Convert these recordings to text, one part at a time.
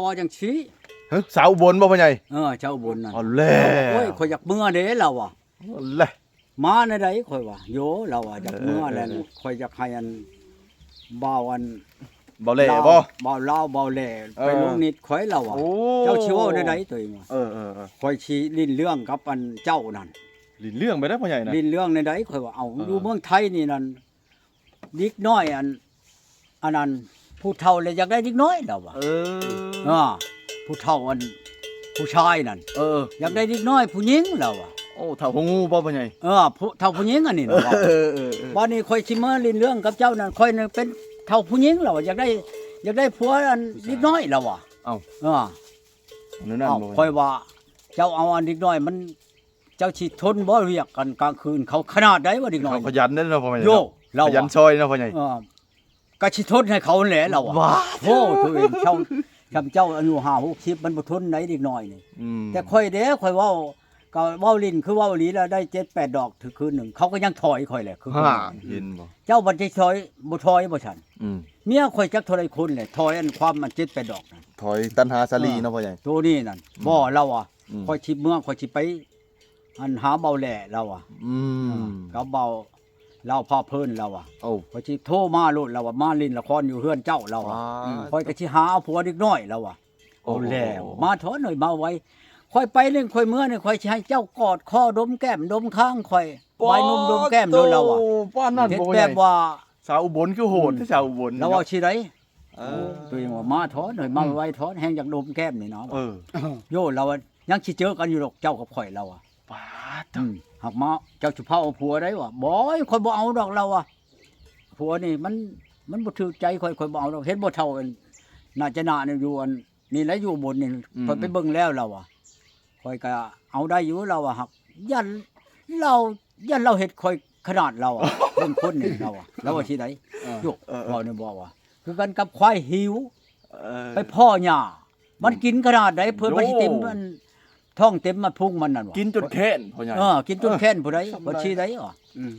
ວ່າຈັ່ງຊີ້ ຮະ ສາວອຸບົນບໍ່ພໍ່ໃຫຍ່? ເອີ ຊາວອຸບົນນັ້ນ ເອົາແລ້ວ ໂອ້ຍ ຂ້ອຍຢາກເມືອເດ້ ລາວວ່າ ເອົາແລ້ວ ມາແນວໃດ? ຂ້ອຍວ່າ ໂຢ ລາວວ່າ ຢາກເມືອແລ້ວ ເອີ ເອີ ຂ້ອຍຢາກໃຫ້ອັນ ບ່າວອັນ ບ່າວແຫຼບໍ່? ບ່າວລາວ ບ່າວແຫຼ ເອີ ໄປລົງນິດຂ້ອຍ ລາວວ່າ ໂອ້ ເຈົ້າຊິເວົ້າແນວໃດ? ໂຕເອງວ່າ ເອີ ເອີ ເອີ ຂ້ອຍຊິຫຼິ້ນເລື່ອງກັບອັນເຈົ້ານັ້ນ ຫຼິ້ນເລື່ອງໄປໄດ້ພໍ່ໃຫຍ່ນະ ຫຼິ້ນເລື່ອງແນວໃດ? ຂ້ອຍວ່າ ເອົາ ເອີ ຢູ່ເມືອງໄທນີ້ນັ້ນ ເດັກນ້ອຍອັນ ອັນນັ້ນ ຜູ້ເຖົ້າແລ້ວຢາກໄດ້ເດັກນ້ອຍ ລາວວ່າ ເອີ ເອີ ຜູ້ເຖົ້າອັນ ຜູ້ຊາຍນັ້ນ ເອີ ຢາກໄດ້ເດັກນ້ອຍຜູ້ຍິງ ລາວວ່າ ໂອ້ ເຖົ້າຫົວງູບໍ່ພໍ່ໃຫຍ່? ເອີ ຜູ້ເຖົ້າຜູ້ຍິງອັນນີ້ນະ ເອີ ເອີ ເອີ ບາດນີ້ຂ້ອຍຊິມາຫຼິ້ນເລື່ອງກັບເຈົ້ານັ້ນ ຂ້ອຍນັ້ນເປັນເຖົ້າຜູ້ຍິງ ລາວວ່າ ຢາກໄດ້ ຢາກໄດ້ຜົວອັນ ຜູ້ຊາຍ ເດັກນ້ອຍ ລາວວ່າ ເອົ້າ ເອີ ແນວນັ້ນ ເອົ້າ ບໍ່ ຂ້ອຍວ່າ ເຈົ້າເອົາອັນເດັກນ້ອຍມັນ ເຈົ້າຊິທົນບໍ່ວຽກກັນກາງຄືນ ເຂົາຂະໜາດໃດວະເດັກນ້ອຍ ເຂົາຂະຫຍັນເດ້ເນາະພໍ່ໃຫຍ່ ໂຢ ເນາະ ລາວ ຂະຫຍັນຊ່ອຍເນາະພໍ່ໃຫຍ່ ເອີ ກະຊິທົນໃຫ້ເຂົາແຫຼະ ລາວວ່າ ວ້າ ໂອ້ ໂຕເອງເຈົ້າ ຊ່ຳເຈົ້າອາຍຸຫ້າຫົກສິບ ມັນບໍ່ທົນໃດເດັກນ້ອຍນີ້ ອືມ ແຕ່ຂ້ອຍເດ້ ຂ້ອຍເວົ້າ ກະເວົ້າຫຼິ້ນ ຄືເວົ້າອີຫຼີລະ ໄດ້ເຈັດແປດດອກຖືກຄືນໜຶ່ງ ເຂົາກະຍັງຖອຍຂ້ອຍແຫຼະ ຄື ເຫັນບໍ່ ເຈົ້າບັດຊິຖອຍ ບໍ່ຖອຍບໍ່ຊັ້ນ ອືມ ເມຍຂ້ອຍຈັກເທົ່າໃດຄົນແຫຼະ ຖອຍອັນຄວາມອັນເຈັດແປດດອກນັ້ນ ຖອຍຕັນຫາສາລີ ເອີ ເນາະພໍ່ໃຫຍ່ ໂຕນີ້ນັ້ນ ອືມ ບໍ່ ລາວວ່າ ອືມ ຂ້ອຍຊິເມືອ ຂ້ອຍຊິໄປ ອັນຫາເບົາແຫຼ ລາວວ່າ ອືມ ເອີ ກັບເບົາລາວພາເພີນ ລາວວ່າ ໂອ້ ຂ້ອຍຊິໂທມາໂລດ ລາວວ່າ ມາຫຼິ້ນລະຄອນຢູ່ເຮືອນເຈົ້າ ລາວວ່າ ວ້າ ຂ້ອຍກະຊິຫາເອົາຜົວເດັກນ້ອຍ ລາວວ່າ ໂອ້ ເອົາແລ້ວ ໂອ້ ມາເຖາະເອີຍ ມາໄວ ຂ້ອຍໄປນີ້ ຂ້ອຍເມືອນີ້ ຂ້ອຍຊິໃຫ້ເຈົ້າກອດຄໍດົມແກ້ມດົມຄາງຂ້ອຍ ປ້າ ບາຍນົມດົມແກ້ມໂລດ ລາວວ່າ ໂອ້ ປານນັ້ນ ເຮັດແບບວ່າ ສາວອຸບົນຄືໂຫດແທ້ ອືມ ສາວອຸບົນ ລາວເວົ້າຊີ້ໃດ ເອີ ໂຕເອງວ່າ ມາເຖາະເອີຍ ມາ ອືມ ໄວເຖາະ ແຮງຢາກດົມແກ້ມນີ້ນະ ເອີ ໂຢ ລາວວ່າ ຍັງຊິເຈີກັນຢູ່ດອກເຈົ້າກັບຂ້ອຍ ລາວວ່າ ປາດ ອືມ ຫາກມາ ເຈົ້າຊິພາເອົາຜົວໄດ້ວະ ບໍ່ ຂ້ອຍບໍ່ເອົາດອກ ລາວວ່າ ຜົວນີ້ມັນ ມັນບໍ່ຖືກໃຈຂ້ອຍ ຂ້ອຍບໍ່ເອົາດອກ ເຫັນບໍ່ເຖົ້າອັນ ໜ້າຈະໜ້ານີ້ຢູ່ອັນ ນີ້ແຫຼະ ຢູ່ບົນນີ້ ອືມ ຂ້ອຍໄປເບິ່ງແລ້ວ ລາວວ່າ ຂ້ອຍກະເອົາໄດ້ຢູ່ ລາວວ່າ ຫາກຢ້ານລາວ ຢ້ານລາວເຮັດຂ້ອຍຂະໜາດ ລາວວ່າ ເບິ່ງຄົນນີ້ ລາວວ່າ ລາວວ່າຊິໃດ ເອີ ໂຢ ເອີ ເອີ ເວົ້ານີ້ບໍ່ວ່າ ຄືກັນກັບຄວາຍຫິວ ເອີ ໄປພໍ້ຫຍ້າ ມັນກິນຂະໜາດໃດ ເພື່ອມັນຊິເຕັມ ໂຢ ອັນ ທ້ອງເຕັມມັນພຸງມັນນັ້ນວ່າ ກິນຈົນແຄ້ນ ພໍ່ໃຫຍ່ ເອີ ກິນຈົນແຄ້ນຜູ້ໃດ ເອີ ບໍ່ຊິໄດ້ວ່າ ອືມ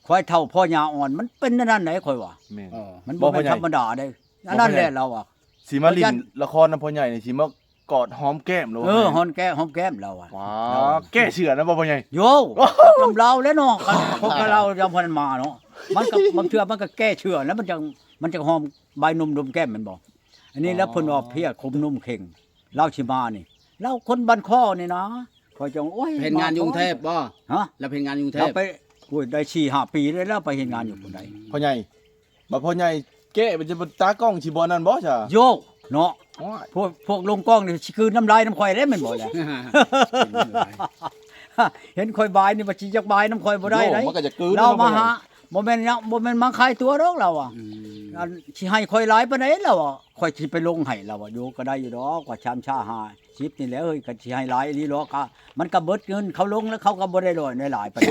ຄວາຍເຖົ້າພໍ້ຫຍ້າອ່ອນ ມັນເປັນແນວນັ້ນໃດ ຂ້ອຍວ່າ ແມ່ນ ເອີ ມັນບໍ່ແມ່ນທຳມະດາເດ້ ບໍ່ພໍ່ໃຫຍ່ ອັນນັ້ນແຫຼະ ລາວວ່າ ຊິມາຫຼິ້ນລະຄອນນຳພໍ່ໃຫຍ່ນີ້ ຊິມາ ກອດຫອມແກ້ມແລ້ວ ເອີ ຫອມແກ້ມ ຫອມແກ້ມລາວ ວ້າ ລາວ ແກ້ເຊື່ອນະບໍ່ພໍ່ໃຫຍ່? ໂຢ ນຳລາວແຫຼະເນາະ ເຂົາກະລາວຈຳພັນມາເນາະ ມັນກະ ບາງເທື່ອມັນກະແກ້ເຊື່ອ ແລ້ວມັນຈັ່ງ ມັນຈັ່ງຫອມບາຍນົມດົມແກ້ມແມ່ນບໍ່? ອັນນີ້ແຫຼະ ອໍ ເພິ່ນວ່າເພຍຂົມນົມເຄັ່ງ ລາວຊິມານີ້ ລາວຄົນບ້ານຄໍນີ້ນະ ຂ້ອຍຈັ່ງ ໂອ້ຍ ເຮັດງານຢູ່ກຸງເທບບໍ່? ຮະ? ລາວເຮັດງານຢູ່ກຸງເທບ ລາວໄປ ໂອ້ຍ ໄດ້ສີ່ຫ້າປີແລ້ວ ລາວໄປເຮັດງານຢູ່ພຸ້ນໃດ ພໍ່ໃຫຍ່ ບັດພໍ່ໃຫຍ່ແກ້ ມັນຈະເປັນຕາກ້ອງຊິບໍ່ນັ້ນບໍ່ຊະ? ໂຢ ເນາະ ໂອ້ຍ ພວກ ພວກລົງກ້ອງນີ້ຊິກືນນ້ຳລາຍນຳຂ້ອຍແລ້ວແມ່ນບໍ່ລະ? ເຫັນຂ້ອຍບາຍນີ້ວ່າຊິຢາກບາຍນຳຂ້ອຍບໍ່ໄດ້ໃດ ໂຢ ມັນກະຈະກືນ ລາວມາຫາ ບໍ່ແມ່ນຫຍັງ ບໍ່ແມ່ນມາຂາຍຕົວດອກລາວວ່າ ອືມ ອັນ ຊິໃຫ້ຂ້ອຍຫຼາຍປານໃດລາວວ່າ ຂ້ອຍຊິໄປລົງໃຫ້ລາວວ່າ ໂຢ ກະໄດ້ຢູ່ດອກ ກວ່າຊາມຊາຫ້າ ສິບນີ້ແຫຼະເຮີ້ຍ ກະຊິໃຫ້ຫຼາຍອີ່ຫຼີຫຼໍ ກະ ມັນກະເບິດເງິນເຂົາລົງ ແລ້ວເຂົາກະບໍ່ໄດ້ຫຼອຍ ໄດ້ຫຼາຍປານໃດ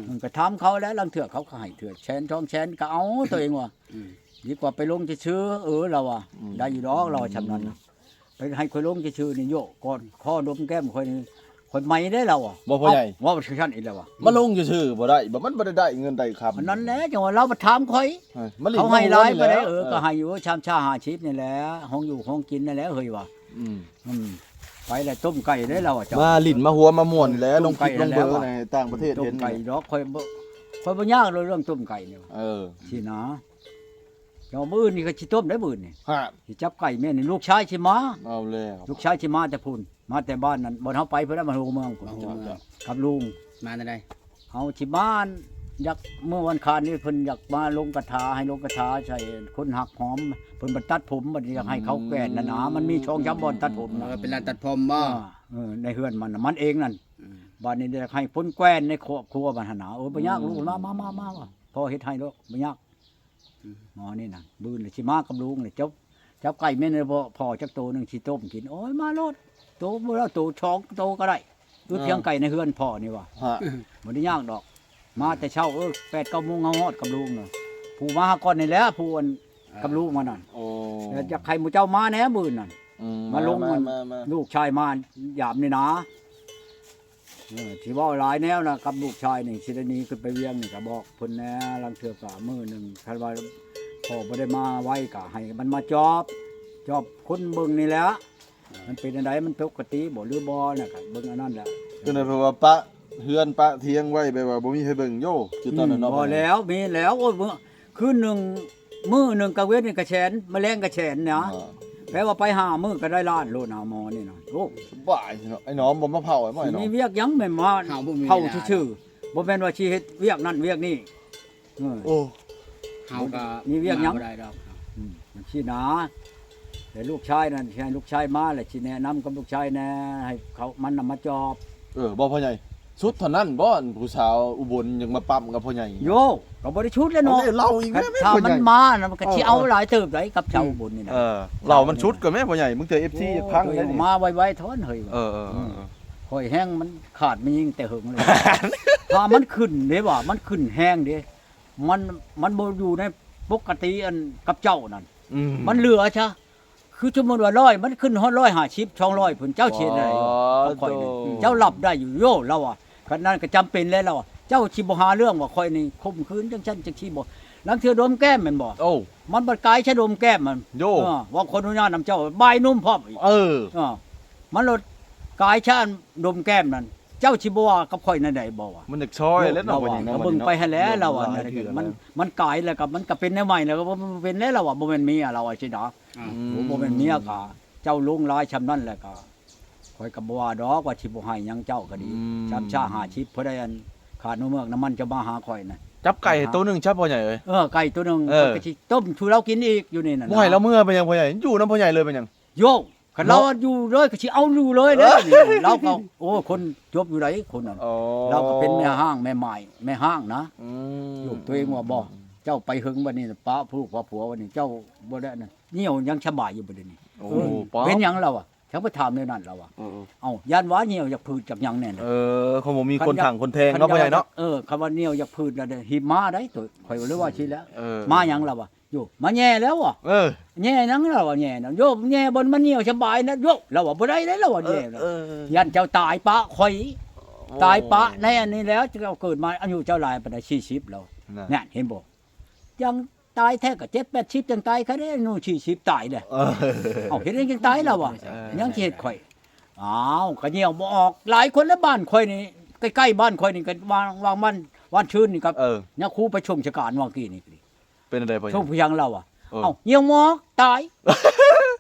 ເອີ ກະຖາມເຂົາແຫຼະ ລາງເທື່ອເຂົາກະໃຫ້ເທື່ອແສນສອງແສນ ກະເອົາໂຕເອງວ່າ ອືມ ດີກວ່າໄປລົງຊື່ໆ ເອີ ລາວວ່າ ອືມ ໄດ້ຢູ່ດອກ ລາວວ່າຊ່ຳນັ້ນ ອືມ ໄປໃຫ້ຂ້ອຍລົງຊື່ໆ ນີ້ໂຢ ກອດຄໍດົມແກ້ມຂ້ອຍນີ້ ຂ້ອຍໄໝ້ເດ້ລາວວ່າ ບໍ່ພໍ່ໃຫຍ່ ເວົ້າຄືຊັ້ນອີກແລ້ວວ່າ ມາລົງຊື່ໆ ບໍ່ໄດ້ ບໍ່ ມັນບໍ່ໄດ້ໄດ້ເງິນໄດ້ຄຳ ອັນນັ້ນແຫຼະ ຈັ່ງວ່າລາວມາຖາມຂ້ອຍ ເອີ ມາຫຼິ້ນ ເຂົາໃຫ້ຫຼາຍປານໃດ ເອີ ເອີ ກະໃຫ້ຢູ່ຊາມຊາຫ້າສິບນີ້ແຫຼະ ຂອງຢູ່ຂອງກິນນີ້ແຫຼະເຮີ້ຍວ່າ ອືມ ອືມ ໄປແລ້ວຕົ້ມໄກ່ເດ້ລາວວ່າ ເຈົ້າ ມາຫຼິ້ນມາຫົວມາມ່ວນແຫຼະ ລົງຄລິບລົງເບີໃຫ້ຕ່າງປະເທດເຫັນ ຕົ້ມໄກ່ດອກ ຂ້ອຍບໍ່ ຂ້ອຍບໍ່ຍາກເລື່ອງຕົ້ມໄກ່ນີ້ ເອີ ຊີ້ນະ ເຈົ້າ ມື້ອື່ນນີ້ກະຊິຕົ້ມໄດ້ມື້ອື່ນນີ້ ຮະ ຊິຈັບໄກ່ແມ່ນນີ້ ລູກຊາຍຊິມາ ເອົາແລ້ວ ລູກຊາຍຊິມາແຕ່ພຸ້ນ ມາແຕ່ບ້ານນັ້ນ ບ່ອນເຮົາໄປພຸ້ນນະ ບ້ານຫົວເມືອງພຸ້ນ ກັບລຸງ ມາແນວໃດ? ເຮົາຊິມາ ຢາກ ມື້ວັນຄານນີ້ເພິ່ນຢາກມາລົງຄາຖາ ໃຫ້ລົງຄາຖາໃສ່ຄົນຮັກຫອມ ເພິ່ນມາຕັດຜົມ ບັດນີ້ຢາກໃຫ້ເຂົາແກວ່ນຫັ້ນນະ ມັນມີສອງສາມບ່ອນຕັດຜົມນະ ເອີ ເປັນຮ້ານຕັດຜົມບໍ່? ເອີ ໃນເຮືອນມັນນະ ມັນເອງນັ້ນ ອືມ ບັດນີ້ຢາກໃຫ້ຄົນແກວ່ນໃນຄອບຄົວມັນຫັ້ນນະ ເອີ ບໍ່ຍາກ ອືມ ລູກ ມາ ມາ ມາ ມາ ພໍ່ເຮັດໃຫ້ດອກ ບໍ່ຍາກ ອືມ ໝໍນີ້ນະ ມື້ອື່ນຊິມາກັບລຸງນີ້ ຈັບ ຈັບໄກ່ແມ່ນບໍ່ພໍຈັກໂຕໜຶ່ງ ຊິຕົ້ມກິນ ໂອ້ຍ ມາໂລດ ໂຕບໍ່ລະ ໂຕສອງໂຕກະໄດ້ ອືມ ອຶດພຽງໄກ່ໃນເຮືອນພໍ່ນີ້ວ່າ ຮະ ບໍ່ໄດ້ຍາກດອກ ມາແຕ່ເຊົ້າ ເອີ ແປດເກົ້າໂມງເຮົາຮອດກັບລຸງນະ ຜູ້ມາຫາກ່ອນນີ້ແຫຼະ ຜູ້ອັນ ອ່າ ກັບລຸງມານັ້ນ ໂອ້ ແລ້ວຢາກໃຫ້ໝູ່ເຈົ້າມາແດ່ມື້ນັ້ນ ອືມ ມາລົງ ມາ ມາ ມາ ລູກຊາຍມາຢາມນີ້ນະ ເອີ ຊິເວົ້າຫຼາຍແນວນະ ກັບລູກຊາຍນີ້ ຊິໄດ້ໜີຂຶ້ນໄປວຽງນີ້ ກະບອກເພິ່ນແດ່ ລາງເທື່ອກະມື້ໜຶ່ງ ຄັນວ່າພໍ່ບໍ່ໄດ້ມາໄວ ກະໃຫ້ມັນມາຈອບ ຈອບຄົນເບິ່ງນີ້ແຫຼະ ມັນເປັນຈັ່ງໃດ ມັນປົກກະຕິບໍ່ ຫຼືບໍ່ນະ ກໍເບິ່ງອັນນັ້ນແຫຼະ. ຈັ່ງໃດ ເພາະວ່າປະເຮືອນປະທຽງໄວ້ ແບບວ່າບໍ່ມີໃຜເບິ່ງໂຢ ຄືຕອນນັ້ນເນາະ. ອືມ ບໍ່ແລ້ວ ມີແລ້ວ ໂອ້ຍ ມື້ ຄືນໜຶ່ງ ມື້ໜຶ່ງກາງເວັນນີ້ກະແສນ ມະແລງກະແສນນະ. ອ່າ ແປວ່າໄປຫ້າມື້ກະໄດ້ລ້ານໂລດນະ ໝໍນີ້ນະ. ໂອ້ ສະບາຍເນາະ ໄອ້ໜອມບໍ່ມາເຝົ້າ ໄອ້ໝໍ ມີວຽກຫຍັງແມ່ນມາເຝົ້າຊື່ໆ ບໍ່ແມ່ນວ່າຊິເຮັດວຽກນັ້ນວຽກນີ້. ເອີ ໂອ້ ເຮົາກໍມີວຽກຫຍັງ ມາບໍ່ໄດ້ດອກ. ອືມ ຈັ່ງຊີ້ນະ ແຕ່ລູກຊາຍນັ້ນ ຊິໃຫ້ລູກຊາຍມາ ແລ້ວຊິແນະນຳກັບລູກຊາຍແດ່ ໃຫ້ເຂົາ ມັນນຳມາຈອບ. ເອີ ບໍ່ພໍ່ໃຫຍ່ ຊຸດເທົ່ານັ້ນບໍ່ ອັນຜູ້ສາວອຸບົນຍັງມາປ້ຳກັບພໍ່ໃຫຍ່? ໂຢ ກໍບໍ່ໄດ້ຊຸດແລ້ວເນາະ. ເອົາເວົ້າອີກແລ້ວ ຖ້າມັນມານະ ມັນກໍຊິເອົາຫຼາຍເຕີບໃດກັບຊາວອຸບົນນີ້ນະ. ເອີ ເລົ່າມັນຊຸດກ່ອນແມ້ພໍ່ໃຫຍ່ ບາງເທື່ອເອັຟຊີຢາກຟັງ. ໂອ້ຍ ໄດ້ນີ້ ມາໄວໆ ທ້ອນເຮີ້ຍ. ເອີໆ ຂ້ອຍແຮງມັນຂາດແມ່ຍິງແຕ່ເຫິງເລີຍ ຖ້າມັນຂຶ້ນເດ້ວ່າ ມັນຂຶ້ນແຮງເດ້ ມັນ ມັນບໍ່ຢູ່ໃນປົກກະຕິອັນກັບເຈົ້ານັ້ນ. ອືມ ມັນເຫຼືອຊະ ຄືສົມມຸດວ່າຮ້ອຍ ມັນຂຶ້ນຮອດຮ້ອຍຫ້າສິບ ສອງຮ້ອຍພຸ້ນ ເຈົ້າຊິເຮັດແນວໃດກັບຂ້ອຍນີ້? ເຈົ້າຮັບໄດ້ຢູ່ໂຢ ລາວວ່າ. ຄັນນັ້ນກໍຈຳເປັນແລ້ວ ລາວວ່າ ເຈົ້າຊິບໍ່ຫາເລື່ອງວ່າຂ້ອຍນີ້ຂົ່ມຂືນຈັ່ງຊັ້ນຈັ່ງຊີ້ບໍ່? ລາງເທື່ອດົມແກ້ມແມ່ນບໍ່? ໂອ້ ມັນບັດກາຍຊະດົມແກ້ມມັນ. ໂຢ ເອີ ວ່າຂໍອະນຸຍາດນຳເຈົ້າ ບາຍໜຸ່ມພ້ອມອີກ. ເອີ ເອີ ມັນໂລດກາຍຊະດົມແກ້ມນັ້ນ ເຈົ້າຊິບໍ່ວ່າກັບຂ້ອຍແນວໃດບໍ່ວະ? ມັນຢາກຊ່ອຍແລ້ວເນາະ ລາວວ່າ. ກໍເບິ່ງໄປຫັ້ນແຫຼະ ລາວວ່າ. ມັນ ມັນກາຍແລ້ວກໍ ມັນກໍເປັນແນວໃໝ່ແລ້ວ ກໍບໍ່ເປັນແລ້ວ ລາວວ່າ. ບໍ່ແມ່ນເມຍລາວວ່າຊີ້ນະ. ອືມ ໂອ້ ບໍ່ແມ່ນເມຍກໍ ເຈົ້າລົງລາຍຊ່ຳນັ້ນແລ້ວກໍ ຂ້ອຍກໍບໍ່ວ່າດອກວ່າຊິບໍ່ໃຫ້ຫຍັງເຈົ້າກໍດີ. ອືມ ຊາມຊາຫ້າສິບ ພໍໄດ້ອັນຄ່ານ້ຳເມືອກນ້ຳມັນຈະມາຫາຂ້ອຍນະ. ຈັບໄກ່ໂຕໜຶ່ງຊະພໍ່ໃຫຍ່ເອີຍ. ເອີ ໄກ່ໂຕໜຶ່ງ. ເອີ ຂ້ອຍກໍຊິຕົ້ມສູ່ລາວກິນອີກຢູ່ນີ້ນະ. ບໍ່ໃຫ້ລາວເມືອເປັນຫຍັງພໍ່ໃຫຍ່? ຢູ່ນຳພໍ່ໃຫຍ່ເລີຍເປັນຫຍັງ? ໂຢ ຄັນລາວຢູ່ເລີຍກໍຊິເອົາຢູ່ເລີຍເດ້. ລາວກໍ ໂອ້ ຄົນຈົບຢູ່ໃດຄົນນັ້ນ. ອໍ ລາວກໍເປັນແມ່ຮ້າງແມ່ໝ້າຍ ແມ່ຮ້າງນະ. ອືມ ໂຢ ຕົວເອງວ່າບໍ່ ເຈົ້າໄປເຫິງບັດນີ້ປະລູກປະຜົວບັດນີ້ ເຈົ້າບໍ່ໄດ້ນັ້ນ ຍ່ຽວຍັງສະບາຍຢູ່ບັດນີ້. ໂອ້ ເປັນຫຍັງລາວວ່າ ຈັ່ງໄປຖາມແນວນັ້ນລາວວ່າ. ເອີໆ ເອົ້າ ຢ້ານວ່າຍ່ຽວຢາກຜືດຈັກຫຍັງແນ່. ເອີ ເຂົາບໍ່ມີຄົນຖັງຄົນແທງເນາະພໍ່ໃຫຍ່ເນາະ. ເອີ ຄຳວ່າຍ່ຽວຢາກຜືດລະຮີບມາໄດ໋ ໂຕຂ້ອຍກໍເລີຍວ່າຊີ້ແຫຼະ. ເອີ ມາຫຍັງລາວວ່າ. ໂຢ ມາແຍ່ແລ້ວວະ. ເອີ ແຍ່ຫຍັງລາວວ່າ ແຍ່ນະ. ໂຢ ແຍ່ບ່ອນມັນຍ່ຽວສະບາຍນະ. ໂຢ ລາວວ່າບໍ່ໄດ້ເດ້ ລາວວ່າແຍ່ນະ. ຢ້ານເຈົ້າຕາຍປະຂ້ອຍ ຕາຍປະໃນອັນນີ້ແລ້ວ ເຈົ້າເກີດມາອາຍຸເຈົ້າຫຼາຍປານໃດ? ສີ່ສິບແລ້ວ. ນັ້ນເຫັນບໍ່ ຈັ່ງຕາຍແທ້ກໍເຈັດແປດສິບຈັ່ງຕາຍ ຄະເດ້ອາຍຸສີ່ສິບຕາຍເດ້. ເອີ ເອົາ ເຮັດຫຍັງຈັ່ງຕາຍລາວວ່າ. ຍັງຊິເຮັດຂ້ອຍ. ອ້າວ ກໍຍ່ຽວບໍ່ອອກ ຫຼາຍຄົນແລ້ວ. ບ້ານຂ້ອຍນີ້ ໃກ້ໆບ້ານຂ້ອຍນີ້ ກໍວາງ ວາງບ້ານ ວານຊືນນີ້ກັບຍາຄູໄປສົ່ງສະການວາງກີ້ນີ້. ເປັນຈັ່ງໃດພໍ່ໃຫຍ່? ຊົງພຽງລາວວ່າ. ເອີ ເອົ້າ ຍ່ຽວໝອກຕາຍ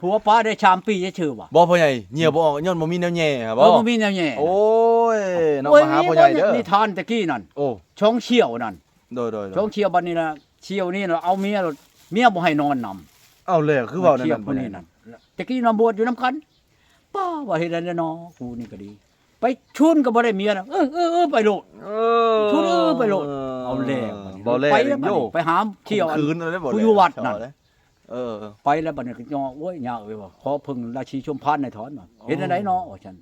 ຜົວປະໄດ້ສາມປີຊື່ໆວ່າ. ບໍ່ພໍ່ໃຫຍ່ ຍ່ຽວບໍ່ອອກ ຍ້ອນບໍ່ມີແນວແຍ່. ເອີ ບໍ່ມີແນວແຍ່. ໂອ້ຍ ເນາະ ມາຫາພໍ່ໃຫຍ່ເດີ. ນິທານແຕ່ກີ້ນັ້ນ ໂອ້ ຊ່ອງສ່ຽວນັ້ນ. ໂດຍໆໆ ຊ່ອງສ່ຽວ. ບັດນີ້ລະສ່ຽວນີ້ລະເອົາເມຍໂລດ ເມຍບໍ່ໃຫ້ນອນນຳ. ເອົາແລ້ວ ຄືເວົ້າແນວນັ້ນ ສ່ຽວຜູ້ນີ້ນັ້ນ. ແຕ່ກີ້ນະບວດຢູ່ນຳກັນ ປ້າ ວ່າເຮັດໄດ້ແລ້ວເນາະ ກູນີ້ກໍດີ. ໄປຊຸນກໍບໍ່ໄດ້ເມຍນະ. ເອີໆໆ ໄປໂລດ. ເອີ ຊຸນ ເອີ ໄປໂລດ. ເອົາແລ້ວ ເວົ້າແລ້ວ ໄປແລ້ວ. ໂຢ ບັດນີ້ໄປຫາສ່ຽວ ຜູ້ຢູ່ວັດນັ້ນ. ເອີ ໄປແລ້ວບັດນີ້ກໍຍໍ ໂອ້ຍ ຍ່າເອີຍວ່າ ຂໍເພິ່ງລາຊີຊົມພານແດ່ຖອນວ່າ. ເຮັດແນວໃດເນາະວ່າຊັ້ນ.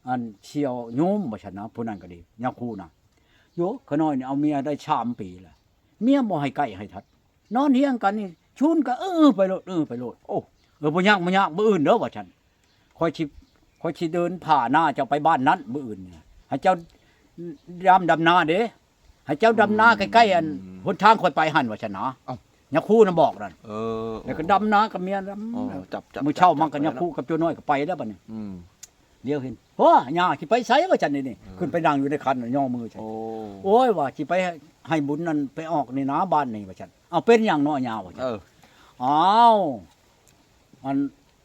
ອັນສ່ຽວໂຍມວ່າຊັ້ນນະ ຜູ້ນັ້ນກໍດີ ຍາຄູນະ. ໂຢ ຂະນ້ອຍນີ້ເອົາເມຍໄດ້ສາມປີແລ້ວ ເມຍບໍ່ໃຫ້ໃກ້ໃຫ້ທັດ ນອນຮຽງກັນນີ້ ຊຸນກໍ ເອີ ໄປໂລດ ເອີ ໄປໂລດ. ໂອ້ ເອີ ບໍ່ຍາກ ບໍ່ຍາກ ມື້ອື່ນເດີວ່າຊັ້ນ. ຂ້ອຍຊິ ຂ້ອຍຊິເດີນຜ່ານາເຈົ້າໄປບ້ານນັ້ນມື້ອື່ນ ໃຫ້ເຈົ້າດຳ ດຳນາເດ້ ໃຫ້ເຈົ້າດຳນາໃກ້ໆ ອັນຫົນທາງຂ້ອຍໄປຫັ້ນວ່າຊັ້ນນະ. ເອົ້າ ຍາຄູນະບອກນັ້ນ. ເອີ ແລ້ວກໍດຳນາກັບເມຍ ດຳ. ມື້ເຊົ້າມາກໍຍາຄູກັບໂຈນ້ອຍກໍໄປແລ້ວບັດນີ້. ອືມ ດຽວເຫັນ ໂອ້ ຍ່າຊິໄປໃສວ່າຊັ້ນນີ້. ເອີ ຂຶ້ນໄປນັ່ງຢູ່ໃນຄັນຍໍມືຊັ້ນ. ໂອ້ ໂອ້ຍ ວ່າຊິໄປໃຫ້ບຸນນັ້ນໄປອອກນີ້ນາບ້ານນີ້ວ່າຊັ້ນ. ເອົາ ເປັນຫຍັງເນາະຍ່າວ່າຊັ້ນ. ເອີ ອ້າວ ອັນ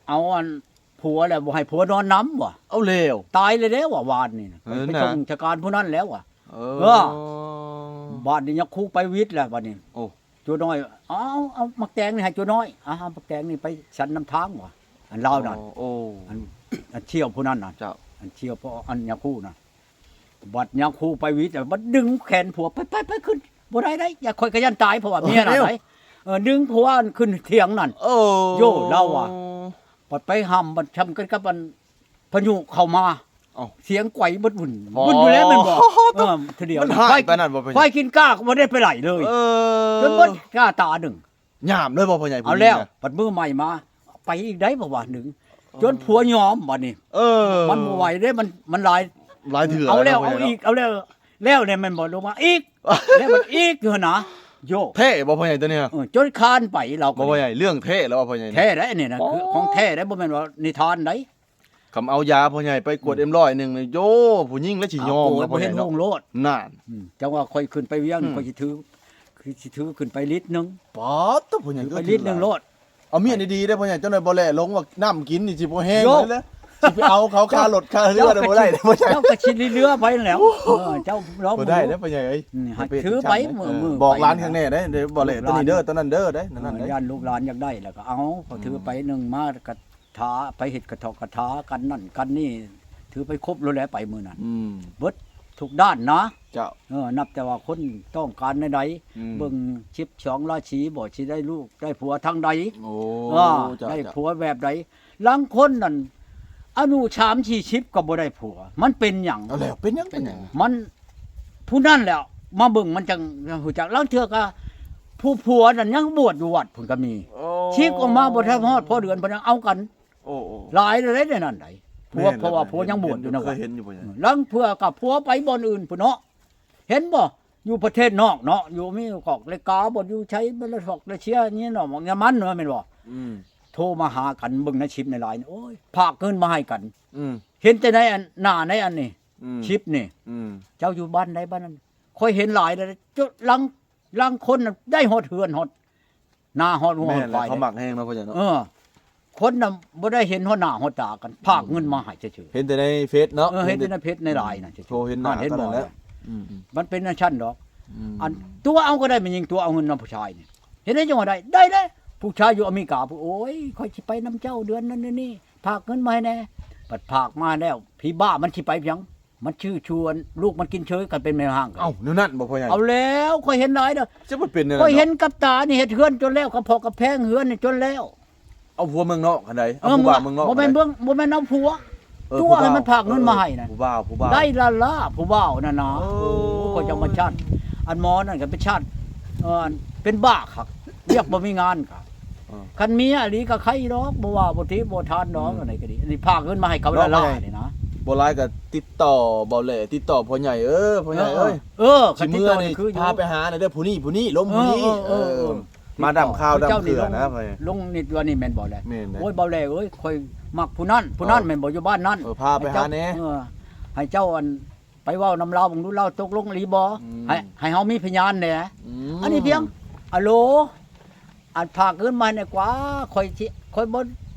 ເອົາອັນຜົວແລ້ວບໍ່ໃຫ້ຜົວນອນນຳວ່າ. ເອົາແລ້ວ ຕາຍແລ້ວເດ້ວ່າ ວານນີ້ນະ. ເອີ ໄປ ໄປສົ່ງສະການຜູ້ນັ້ນແລ້ວວ່າ. ເອີ ເອີ ບາດນີ້ຍາຄູໄປວິດແລ້ວບາດນີ້. ໂອ້ ໂຈນ້ອຍ ເອົາ ເອົາໝາກແຕງນີ້ໃຫ້ໂຈນ້ອຍ ເອົາໝາກແຕງນີ້ໄປສັນນຳທາງວ່າ ອັນລາວນັ້ນ. ໂອ້ ອັນ ອັນສ່ຽວຜູ້ນັ້ນນະ. ເຈົ້າ ອັນສ່ຽວພໍ່ ອັນຍາຄູນະ. ບັດຍາຄູໄປວິດ ບັດດຶງແຂນຜົວ ໄປ ໄປ ໄປ ຂຶ້ນ ບໍ່ໄດ້ໄດ໋ ຢ້ານ ຂ້ອຍກໍຢ້ານຕາຍ ເພາະວ່າເມຍນັ້ນໄດ໋. ເອີ ດຶງຜົວຂຶ້ນຖຽງນັ້ນ. ໂອ້ ໂຢ ລາວວ່າ ບັດໄປຫ້ຳ ບັດຊ່ຳກັນກັບອັນ ພາຍຸເຂົ້າມາ ເອົ້າ ສຽງໄກວເບິດວຸ່ນ ວຸ່ນຢູ່ແລ້ວແມ່ນບໍ່? ເອີ ເທື່ອດຽວ ໄຟກິນກ້າກໍບໍ່ໄດ້ໄປໄຫຼເລີຍ. ເອີ ຈົນເບິດກ້າຕາໜຶ່ງ ຍາມເລີຍບໍ່ພໍ່ໃຫຍ່? ເອົາແລ້ວ ບັດມື້ໃໝ່ມາ ໄປອີກໄດ໋ບໍ່ວ່າໜຶ່ງ ຈົນຜົວຍອມບັດນີ້. ເອີ ມັນບໍ່ໄຫວເດ້ ມັນ ມັນຫຼາຍ ຫຼາຍເທື່ອ. ເອົາແລ້ວ ເອົາອີກ ເອົາແລ້ວ ແລ້ວແນ່ແມ່ນບໍ່? ລົງມາອີກ ແລ້ວບັດອີກຢູ່ຫັ້ນນະ. ໂຢ ແທ້ບໍ່ພໍ່ໃຫຍ່ຕົວນີ້? ເອີ ຈົນຄານໄປລາວ. ບໍ່ພໍ່ໃຫຍ່ ເລື່ອງແທ້ແລ້ວວ່າພໍ່ໃຫຍ່? ແທ້ໄດ໋ ອັນນີ້ນະ ຂອງແທ້ໄດ໋ ບໍ່ແມ່ນວ່ານິທານໄດ໋. ຄຳເອົາຢາພໍ່ໃຫຍ່ໄປກວດ ອືມ ເອັມຮ້ອຍໜຶ່ງນີ້ ໂຢ ຜູ້ຍິງລະຊິຍອມ ເອົາໂອຍ ນະພໍ່ໃຫຍ່ເນາະ ບໍ່ເຫັນໂຮງໂລດ ນັ້ນ ອືມ ຈັ່ງວ່າຂ້ອຍຂຶ້ນໄປວຽງ ອືມ ຂ້ອຍຊິຖື ຄືຊິຖືຂຶ້ນໄປລິດໜຶ່ງ ປາດໂທ້ ພໍ່ໃຫຍ່ ຂຶ້ນໄປລິດໜຶ່ງໂລດ ເອົາມຽນດີໆເດ້ພໍ່ໃຫຍ່ ເຈົ້າໜ້ອຍບໍ່ແລລົງວ່ານ້ຳກິນນີ້ຊິບໍ່ແຫ້ງເລີຍ ຊິໄປເອົາເຂົາຄ່າລົດຄ່າເຮືອບໍ່ໄດ້ເດ້ພໍ່ໃຫຍ່ ເຈົ້າກໍຊິເຫຼືອໄປແລ້ວ ເອີ ເຈົ້າລອງ ບໍ່ໄດ້ເດ້ພໍ່ໃຫຍ່ເອີຍ ອືມ ໃຫ້ຖືໄປ ເອີ ມື້ ມື້ ບອກຫຼານຂ້າງແນ່ເດ້ ບໍ່ແລໂຕນີ້ເດີ ໂຕນັ້ນເດີ ເອີ ຢ້ານລູກຫຼານຢາກໄດ້ ແລ້ວກໍເອົາ ເຂົາຖືໄປໜຶ່ງມາ ກະຖາ ໄປເຮັດກະຖອກກະຖາກັນນັ້ນກັນນີ້ ຖືໄປຄົບໂລດແຫຼະ ໄປມື້ນັ້ນ ອືມ ເບິດທຸກດ້ານນະ ເຈົ້າ ເອີ ນັບແຕ່ວ່າຄົນຕ້ອງການແນວໃດ ອືມ ເບິ່ງສິບສອງລາສີບໍ ຊິໄດ້ລູກໄດ້ຜົວທາງໃດ ໂອ້ ເອີ ເຈົ້າ ໄດ້ຜົວແບບໃດ ລາງຄົນນັ້ນອາຍຸສາມສີ່ສິບກໍບໍ່ໄດ້ຜົວ ມັນເປັນຫຍັງ ເອົາແລ້ວ ເປັນຫຍັງ ເປັນຫຍັງ ມັນ ຜູ້ນັ້ນແຫຼະ ມາເບິ່ງມັນຈັ່ງຮູ້ຈັກ ລາງເທື່ອກໍຜູ້ຜົວນັ້ນຍັງບວດຢູ່ວັດພຸ້ນກໍມີ ໂອ້ ສິກອອກມາບໍ່ທັນຮອດພໍເດືອນ ເພິ່ນຍັງເອົາກັນ ໂອ້ ໂອ້ ຫຼາຍເດ້ໃນນັ້ນໃດ໋ ຜົວ ແມ່ນແຫຼະ ເພາະວ່າຜົວຍັງບວດຢູ່ນະ ເຫັນຢູ່ ເຫັນຢູ່ ເຫັນຢູ່ ເອີ ລາງເທື່ອກໍຜົວໄປບ່ອນອື່ນພຸ້ນເນາະ ເຫັນບໍ່ ຢູ່ປະເທດນອກເນາະ ຢູ່ອາເມລິກາ ບ່ອນຢູ່ໃສ ປະເທດນອກ ຣັດເຊຍ ນີ້ເນາະ ເຢຍລະມັນເນາະ ແມ່ນບໍ່ ອືມ ໂທມາຫາກັນ ເບິ່ງໃນຊິບໃນລາຍ ໂອ້ຍ ຝາກເງິນມາໃຫ້ກັນ ອືມ ເຫັນແຕ່ໃນອັນ ໜ້າໃນອັນນີ້ ອືມ ຊິບນີ້ ອືມ ເຈົ້າຢູ່ບ້ານໃດບ້ານນັ້ນ ຂ້ອຍເຫັນຫຼາຍແລ້ວ ລາງ ລາງຄົນນະໄດ້ຮອດເຮືອນຮອດນາ ຮອດງົວ ແມ່ນແຫຼະ ຮອດຄວາຍ ເຂົາມັກແຮງເນາະ ພໍ່ໃຫຍ່ເນາະ ເອີ ຄົນນະບໍ່ໄດ້ເຫັນຮອດໜ້າຮອດຕາກັນ ຝາກເງິນມາໃຫ້ຊື່ໆ ເຫັນແຕ່ໃນເຟສເນາະ ເອີ ເຫັນແຕ່ໃນເຟສໃນລາຍນະ ໂທເຫັນໜ້າກັນນັ້ນແຫຼະ ອືມ ມັນເປັນຈັ່ງຊັ້ນດອກ ອືມ ອັນຕົວະເອົາກໍໄດ້ ແມ່ຍິງຕົວະເອົາເງິນນຳຜູ້ຊາຍນີ້ ເຮັດໄດ້ຈັ່ງວ່າໄດ້ ໄດ້ເດ້ ຜູ້ຊາຍຢູ່ອາເມລິກາ ໂອ້ຍ ຂ້ອຍຊິໄປນຳເຈົ້າເດືອນນັ້ນເດືອນນີ້ ຝາກເງິນມາໃຫ້ແດ່ ບັດຝາກມາແລ້ວ ຜີບ້າມັນຊິໄປຫຍັງ ມັນຊື່ຊວນລູກມັນກິນເຊີຍ ຄັນເປັນແມ່ຮ້າງ ເອົ້າ ແນວນັ້ນບໍ່ພໍ່ໃຫຍ່ ເອົາແລ້ວ ຂ້ອຍເຫັນຫຼາຍເດີ ຈະບໍ່ເປັນແນວນັ້ນ ຂ້ອຍເຫັນກັບຕານີ້ ເຮັດເຮືອນຈົນແລ້ວ ກະເພາະກະແພງເຮືອນນີ້ຈົນແລ້ວ ເອົາຜົວເມືອງນອກຫັ້ນໃດ ເອົາຜູ້ບ່າວເມືອງນອກ ບໍ່ແມ່ນເມືອງ ບໍ່ແມ່ນເອົາຜົວ ເອີ ຕົວະໃຫ້ມັນຝາກເງິນມາໃຫ້ນັ້ນ ຜູ້ບ່າວ ຜູ້ບ່າວ ໄດ້ລະລະ ຜູ້ບ່າວນັ້ນນະ ໂອ້ ໂອ້ ຂ້ອຍຈະມາຊາດ ອັນໝໍນັ້ນກໍເປັນຊາດ ເອີ ເປັນບ້າຄັກ ວຽກບໍ່ມີງານກະ ເອີ ຄັນມີອີ່ຫຼີກໍໄຄດອກ ບໍ່ວ່າບໍ່ຖີບໍ່ທານດອກ ອືມ ອັນໃດກໍດີ ອັນນີ້ຝາກເງິນມາໃຫ້ເຂົາ ເນາະ ຫຼາຍໆນີ້ນະ ບໍ່ຫຼາຍກໍຕິດຕໍ່ເບົາແຫຼ ຕິດຕໍ່ພໍ່ໃຫຍ່ ເອີ ພໍ່ໃຫຍ່ເອີຍ ເອີ ເອີ ຄັນຕິດຕໍ່ນີ້ຄືຢູ່ ພາໄປຫາແດ່ເດີ ຜູ້ນີ້ ຜູ້ນີ້ ລົມຜູ້ນີ້ ເອີ ເອີ ເອີ ເອີ ມາດຳຂ່າວດຳເຄື່ອນນະ ລົງນິດວ່ານີ້ແມ່ນບໍ່ແຫຼ ໂອ້ຍ ເບົາແຫຼເອີຍ ຂ້ອຍມັກຜູ້ນັ້ນ ຜູ້ນັ້ນ ເອີ ແມ່ນບໍ່ ຢູ່ບ້ານນັ້ນ ເອີ ພາໄປຫາແດ່ ເອີ ໃຫ້ເຈົ້າ ອັນ ໄປເວົ້ານຳລາວເບິ່ງດູ ລາວຕົກລົງອີ່ຫຼີບໍ່ ອືມ ໃຫ້ ໃຫ້ເຮົາມີພະຍານແດ່ ອືມ ອັນນີ້ພຽງ ອາໂຫຼ ອັນຝາກເງິນມາໃຫ້ແດ່ກວ່າ ຂ້ອຍຊິ ຂ້ອຍບໍ່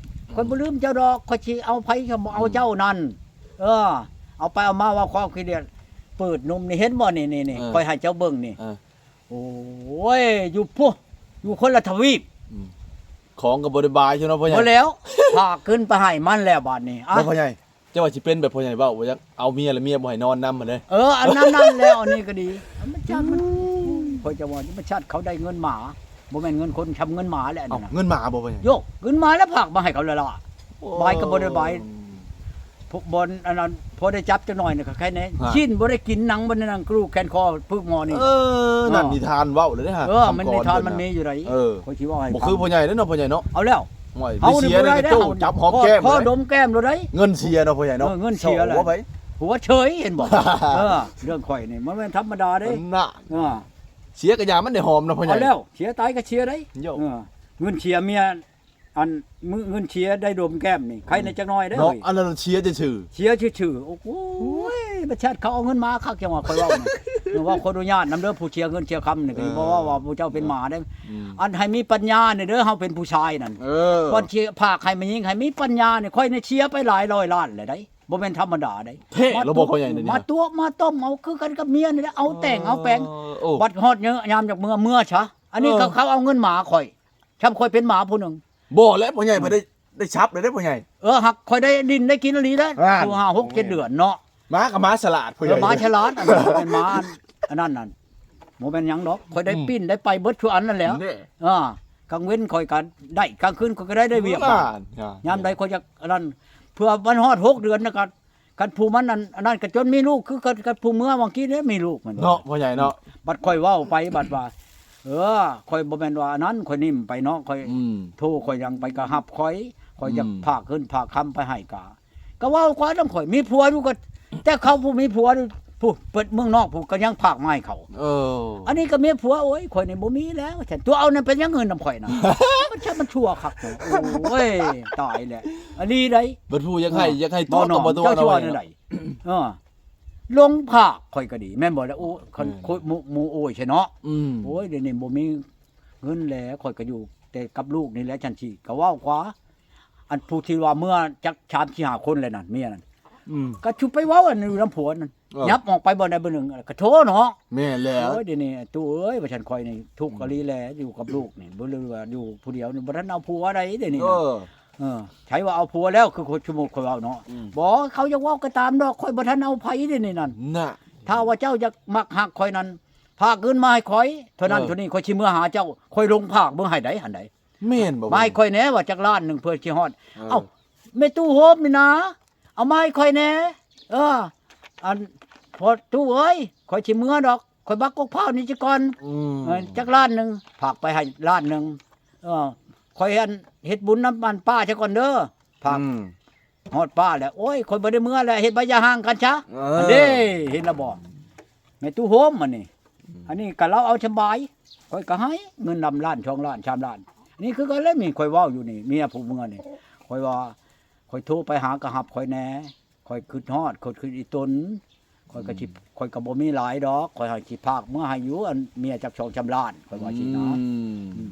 ຂ້ອຍບໍ່ລືມເຈົ້າດອກ ຂ້ອຍຊິເອົາໃຜກໍບໍ່ເອົາເຈົ້ານັ້ນ ອືມ ເອີ ເອົາໄປເອົາມາເວົ້າຄວາມຂີ້ດຽດ ເປີດໜຸ່ມນີ້ ເຫັນບໍ່ນີ້ ນີ້ ນີ້ ເອີ ຂ້ອຍໃຫ້ເຈົ້າເບິ່ງນີ້ ເອີ ໂອ້ຍ ຢູ່ພຸ້ນ ຢູ່ຄົນລະທະວີບ ອືມ ຂອງກໍບໍ່ໄດ້ບາຍຢູ່ເນາະພໍ່ໃຫຍ່ ບໍ່ແລ້ວ ຝາກເງິນໄປໃຫ້ມັນແລ້ວບາດນີ້ ອະ ບໍ່ພໍ່ໃຫຍ່ ເຈົ້າວ່າຊິເປັນແບບພໍ່ໃຫຍ່ເວົ້າບໍ່ ຢາກເອົາເມຍ ແລ້ວເມຍບໍ່ໃຫ້ນອນນຳຫັ້ນເດ້ ເອີ ອັນນັ້ນ ນັ້ນແຫຼະ ອັນນີ້ກໍດີ ມັນຈະ ມັນ ຂ້ອຍຈະວ່າ ມັນຊາດເຂົາໄດ້ເງິນໝາ ບໍ່ແມ່ນເງິນຄົນ ຊ່ຳເງິນໝາແຫຼະ ເອົ້າ ນັ້ນນະ ເງິນໝາບໍ່ພໍ່ໃຫຍ່ ໂຢ ເງິນໝາແລ້ວຝາກມາໃຫ້ເຂົາແລ້ວລະ ໂອ້ ບາຍກໍບໍ່ໄດ້ບາຍ ພວກບ່ອນອັນນັ້ນ ພໍໄດ້ຈັບຈັກໜ້ອຍນີ້ກໍໃຄແດ່ ຮະ ຊີ້ນບໍ່ໄດ້ກິນ ໜັງບໍ່ໄດ້ນັ່ງ ກະດູກແຂນຄໍ ປຶກໝໍນີ້ ເອີ ນັ້ນນິທານເວົ້າເລີຍເດ້ ເອີ ມັນນິທານມັນມີຢູ່ໃດ ເອີ ຂ້ອຍຊິເວົ້າໃຫ້ ບໍ່ຄືພໍ່ໃຫຍ່ເດ້ເນາະ ພໍ່ໃຫຍ່ເນາະ ເອົາແລ້ວ ໂອ້ຍ ເຮົານີ້ບໍ່ໄດ້ເດ້ ຈັບຫອມແກ້ມ ພໍດົມແກ້ມໂລດໃດ ເງິນເສຍເນາະພໍ່ໃຫຍ່ເນາະ ເອີ ເງິນເສຍແຫຼະ ຫົວເຊີຍ ເຫັນບໍ່ ເອີ ເລື່ອງຂ້ອຍນີ້ມັນແມ່ນທຳມະດາເດ້ ນັ້ນ ເອີ ເສຍກະຢ່າມັນໄດ້ຫອມເນາະພໍ່ໃຫຍ່ ເອົາແລ້ວ ເສຍຕາຍກະເສຍໄດ໋ ໂຢ ເອີ ເງິນເສຍເມຍ ອັນ ເງິນເສຍໄດ້ດົມແກ້ມນີ້ ໃຄແດ່ຈັກໜ້ອຍເດີ ເນາະ ອັນນັ້ນເສຍຊື່ໆ ເສຍຊື່ໆ ໂອ້ຍ ປະຊາດເຂົາເອົາເງິນມາຄັກ ຈັ່ງວ່າຂ້ອຍເວົ້ານະ ເວົ້າຂໍອະນຸຍາດນຳເດີ ຜູ້ເສຍເງິນເສຍຄຳນີ້ ເອີ ກໍບໍ່ເວົ້າວ່າພວກເຈົ້າເປັນໝາເດ້ ອືມ ອັນໃຫ້ມີປັນຍານີ້ເດີ ເຮົາເປັນຜູ້ຊາຍນັ້ນ ເອີ ກ່ອນຊິຝາກໃຫ້ແມ່ຍິງ ໃຫ້ມີປັນຍານີ້ ຂ້ອຍນີ້ເສຍໄປຫຼາຍຮ້ອຍລ້ານແລ້ວໃດ໋ ບໍ່ແມ່ນທຳມະດາໃດ໋ ແທ້ແລ້ວບໍ່ພໍ່ໃຫຍ່ ມາຕົວະມາຕົ້ມເອົາຄືກັນກັບເມຍນີ້ແຫຼະ ເອົາແຕ່ງເອົາແປງ ເອີ ບັດຮອດຍາມຢາກເມືອ ເມືອຊະ ອັນນີ້ ເອີ ເຂົາ ເຂົາເອົາເງິນໝາຂ້ອຍ ຊ່ຳຂ້ອຍເປັນໝາຜູ້ໜຶ່ງ ບໍ່ແຫຼະພໍ່ໃຫຍ່ ອືມ ໄດ້ ໄດ້ຊັບໄດ້ພໍ່ໃຫຍ່ ເອີ ຫາກຂ້ອຍໄດ້ຫຼິ້ນໄດ້ກິນອີ່ຫຼີເດ້ ອ່າ ຢູ່ຫ້າ ຫົກ ເຈັດເດືອນເນາະ ໝາກໍໝາສະຫຼາດ ເອີ ພໍ່ໃຫຍ່ ໝາສະຫຼາດ ອັນນັ້ນເປັນໝາອັນນັ້ນນັ້ນ ບໍ່ແມ່ນຫຍັງດອກ ຂ້ອຍໄດ້ ອືມ ປີ້ນໄດ້ໄປເບິດທຸກອັນນັ້ນແຫຼະ ເອີ ກາງເວັນຂ້ອຍກໍໄດ້ ກາງຄືນຂ້ອຍກໍໄດ້ ໄດ້ວຽກ ອ່າ ຍາມໃດຂ້ອຍຢາກອັນນັ້ນ ເພື່ອມັນຮອດ ຫົກ ເດືອນນະ ກໍ ຄັນຜູ້ມັນອັນ ອັນນັ້ນກໍຈົນມີລູກ ຄືກັນກັບຜູ້ເມືອຫວ່າງກີ້ເດ້ ມີລູກມັນ ເນາະ ພໍ່ໃຫຍ່ເນາະ ບັດຂ້ອຍເວົ້າໄປ ບັດວ່າ ເອີ ຂ້ອຍບໍ່ແມ່ນວ່າອັນນັ້ນ ຂ້ອຍນິ່ມໄປເນາະ ຂ້ອຍ ອືມ ໂທ ຂ້ອຍຫຍັງໄປກໍຮັບຂ້ອຍ ຂ້ອຍຢາກ ອືມ ຝາກເງິນຝາກຄຳໄປໃຫ້ກະ ກໍເວົ້າກວ່ານຳຂ້ອຍ ມີຜົວຢູ່ກໍ ແຕ່ເຂົາຜູ້ມີຜົວ ຜູ້ເປີດເມືອງນອກ ຜູ້ກໍຍັງຝາກມາໃຫ້ເຂົາ. ເອີ ອັນນີ້ກໍເມຍຜົວ ໂອ້ຍ ຂ້ອຍນີ້ບໍ່ມີແລ້ວ ວ່າຊັ້ນ. ຕົວເອົານັ້ນເປັນຫຍັງເງິນນຳຂ້ອຍນະ? ມັນ ມັນຊົ່ວຄັກເນາະ. ໂອ້ຍ ຕາຍແລ້ວ ອີ່ຫຼີໃດ໋. ບັດຜູ້ຢາກໃຫ້ ຢາກໃຫ້ຕົວກໍບໍ່ຕົວເນາະ. ເອີ ລົງຝາກຂ້ອຍກໍດີ ແມ່ນບໍ່ລະ? ໂອ້ ຄັນ ໂອ້ຍ ໂອ້ຍ ໂອ້ຍ ຊະເນາະ. ອືມ ໂອ້ຍ ດຽວນີ້ບໍ່ມີເງິນແລ້ວ ຂ້ອຍກໍຢູ່ແຕ່ກັບລູກນີ້ແຫຼະ ຈັ່ງຊີ້ກໍເວົ້າກວ່າ ອັນຜູ້ທີ່ວ່າເມືອຈັກສາມສີ່ຫ້າຄົນແລ້ວນັ້ນ ເມຍນັ້ນ. ອືມ ກໍຊຸໄປເວົ້າອັນຢູ່ນຳຜົວນັ້ນ ເອີ ຫຍັບອອກໄປບ່ອນໃດບ່ອນໜຶ່ງກໍໂທເນາະ. ແມ່ນແລ້ວ ໂອ້ຍ ດຽວນີ້ຕູ້ເອີຍ ວ່າຊັ້ນ ຂ້ອຍນີ້ທຸກອີ່ຫຼີແຫຼະ ອືມ ຢູ່ກັບລູກນີ້ ບໍ່ ຫຼືວ່າຢູ່ຜູ້ດຽວນີ້ ບໍ່ທັນເອົາຜົວໃດ ດຽວນີ້ນະ. ເອີ ເອີ ໃຜວ່າເອົາຜົວແລ້ວ ຄືຄົນ ສົມມຸດຂ້ອຍເວົ້າເນາະ. ອືມ ບໍ່ ເຂົາຢາກເວົ້າກໍຕາມດອກ ຂ້ອຍບໍ່ທັນເອົາໃຜເດນີ້ນັ້ນນະ. ຖ້າວ່າເຈົ້າຢາກມັກຮັກຂ້ອຍນັ້ນ ຝາກເງິນມາໃຫ້ຂ້ອຍເທົ່ານັ້ນ ເອີ ເທົ່ານີ້ ຂ້ອຍຊິເມືອຫາເຈົ້າ ຂ້ອຍລົງຝາກເມືອໃຫ້ໃດຫັ້ນໃດ. ແມ່ນບໍ່? ມາໃຫ້ຂ້ອຍແດ່ວ່າຈັກລ້ານໜຶ່ງເພື່ອຊິຮອດ. ເອີ ເອົາ ແມ່ຕູ້ໂຮມນີ້ນະ ເອົາມາໃຫ້ຂ້ອຍແດ່. ເອີ ອັນ ພໍ່ຕູ້ເອີຍ ຂ້ອຍຊິເມືອດອກ ຂ້ອຍບັກກົກພ້າວນີ້ຊິກ່ອນ. ອືມ ເອີ ຈັກລ້ານໜຶ່ງ ຝາກໄປໃຫ້ລ້ານໜຶ່ງ. ເອີ ຂ້ອຍ ອັນ ເຮັດບຸນນຳ ອັນ ປ້າຊະກ່ອນເດີ ຝາກ. ອືມ ຮອດປ້າແລ້ວ ໂອ້ຍ ຂ້ອຍບໍ່ໄດ້ເມືອແລ້ວ ເຮັດໃບຢ່າຮ້າງກັນຊະ. ເອີ ອັນເດ້ ເຫັນລະບໍ່ ແມ່ຕູ້ໂຮມອັນນີ້. ອືມ ອັນນີ້ກໍລາວເອົາສະບາຍ ຂ້ອຍກໍໃຫ້ເງິນນຳລ້ານ ສອງລ້ານ ສາມລ້ານ. ອັນນີ້ຄືກັນແຫຼະ ມີ ຂ້ອຍເວົ້າຢູ່ນີ້ ເມຍຜູ້ເມືອນີ້ ຂ້ອຍວ່າ ຂ້ອຍໂທໄປຫາກໍຮັບຂ້ອຍແດ່ ຂ້ອຍຄິດຮອດ ຂ້ອຍຄິດອີ່ຕົນ ຂ້ອຍກໍຊິ ອືມ ຂ້ອຍກໍບໍ່ມີຫຼາຍດອກ ຂ້ອຍໃຫ້ ຊິຝາກເມືອໃຫ້ຢູ່ ອັນເມຍຈັກສອງສາມລ້ານ ຂ້ອຍວ່າຊີ້ນະ. ອືມ ອືມ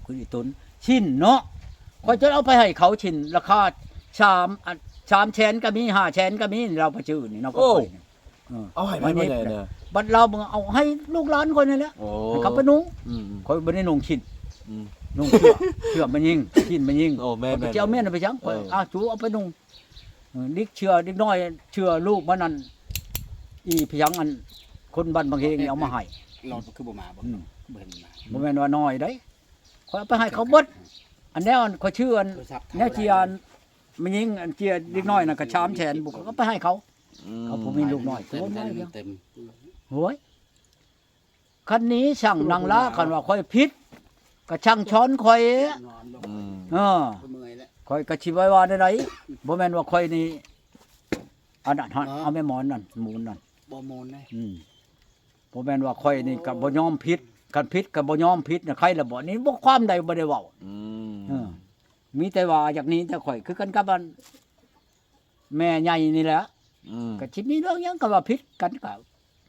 ຄືອີ່ຕົນ ຊິນເນາະ ຂ້ອຍຈະເອົາໄປໃຫ້ເຂົາຊິນ ລາຄາສາມ ອັນ ສາມແສນກໍມີ ຫ້າແສນກໍມີ ລາວໄປຊື້ນີ້ເນາະ. ໂອ້ ເອີ ເອົາໃຫ້ໃຜ ບັດລາວເບິ່ງ ເອົາໃຫ້ລູກຫຼານຂ້ອຍນີ້ແຫຼະ ໂອ້ ໃຫ້ເຂົາໄປນຸ່ງ. ອືມ ຂ້ອຍບໍ່ໄດ້ນຸ່ງຊິນ ອືມ ນຸ່ງເສື້ອ ເສື້ອແມ່ຍິງ ຊິນແມ່ຍິງ. ໂອ້ ແມ່ນໆ ຂ້ອຍຊິເອົາແມ່ນໄປຫຍັງ ຂ້ອຍ ເອີ ອາ ສູເອົາໄປນຸ່ງ. ເອີ ເດັກເຊື່ອ ເດັກນ້ອຍເຊື່ອລູກມັນນັ້ນ ອີ່ພະຍັງ ອັນ ຄົນບ້ານບັງເຮງນີ້ເອົາມາໃຫ້. ລອດຄືບໍ່ມາບໍ່? ອືມ ຄືບໍ່ເຫັນມາ? ບໍ່ແມ່ນວ່ານ້ອຍເດ້ ຂ້ອຍເອົາໄປໃຫ້ເຂົາເບິດ. ອັນແນວ ອັນ ຂ້ອຍຊື່ ອັນ ແນວເຈ້ຍ ອັນ ແມ່ຍິງ ອັນເຈ້ຍເດັກນ້ອຍນັ້ນກໍສາມແສນ ບຸກ ເອົາໄປໃຫ້ເຂົາ. ອືມ ເຂົາຜູ້ມີລູກນ້ອຍ ໂອ້ຍ ຄັນນີ້ຊ່າງນັ່ງລາ ຄັນວ່າຂ້ອຍຜິດ ກໍສັ່ງສອນຂ້ອຍ. ອືມ ເອີ ຂ້ອຍກໍຊິໄວ້ວ່າແນວໃດ? ບໍ່ແມ່ນວ່າຂ້ອຍນີ້ ອັນນັ້ນ ເອົາແມ່ໝອນນັ້ນ ໝູນນັ້ນ ບໍ່ໝູນເດ້. ອືມ ບໍ່ແມ່ນວ່າຂ້ອຍນີ້ກໍບໍ່ຍອມຜິດ ຄັນຜິດກໍບໍ່ຍອມຜິດນະ ໃຄລະບໍ່? ນີ້ບໍ່ ຄວາມໃດບໍ່ໄດ້ເວົ້າ. ອືມ ເອີ ມີແຕ່ວ່າຢາກໜີແຕ່ຂ້ອຍ ຄືກັນກັບອັນ ແມ່ໃຫຍ່ນີ້ແຫຼະ. ອືມ ກໍຊິມີເລື່ອງຫຍັງກໍວ່າຜິດກັນ ກໍ